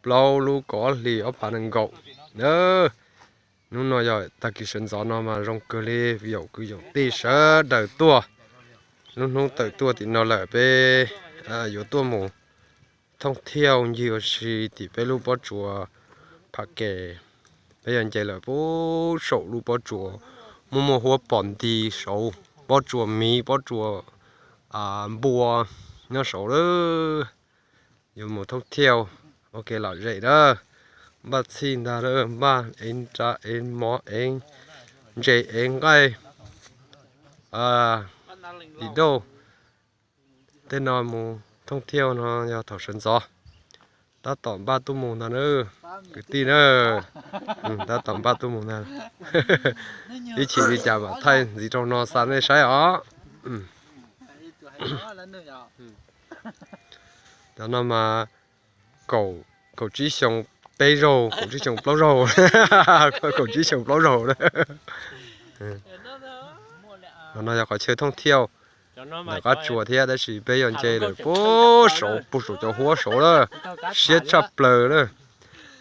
plaub lub kaum ob hlis ob phav nees nkaum na. Hnub no yog tag kis sawv ntxov no mas zoo kawg li, yaum kwv yaum tij sawv daws tuaj. Lub hnub tawm tuaj tim no lawm peb yuav tuaj mus thooj thiauj ncig ua si tim peb lub pob tsuas Pham Kes. Peb yog nce lawm puag saum lub pob tsuas muaj muaj huab pom nti saud, pob tsuas miv, pob tsuas npua nyob saud lawm. Yuav mus thooj thiauj ua ke lom zem na. Npaj txhij ntag lawm, npaj ev nra ev mov ev ntses ev nqaij, dim dauj. Tej no mus thooj thiauj no yog thaum sawv ntxov. Tab tom npaj tuaj mus ntag na, kwv tij na. Tab tom npaj tuaj mus ntag. Ib chim li cas mam thaij ntxiv rau no xa nej saib os. Cov no mas kaum tsib xyoo peb zaug, kaum tsib xyoo plaub zaug, kaum tsib xyoo plaub zaug na. Qhov no yog qhov chaw thooj thiauj ntawm qab tsuas thiab, tab sis peb yog nce lawm puag saud, puag saum cov huab saud lawm, siab tshaj plaws lawm.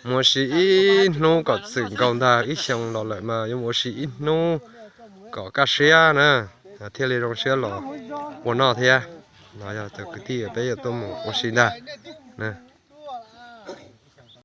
Mus ua si ib hnub kom txwm nkaus ntag, ib xyoo los lawm mas yuav mus ua si ib hnub kom kaj siab na, thiaj li zoo siab los ua noj thiab. No yog cov kwv tij peb yuav tuaj mus ua si ntag na.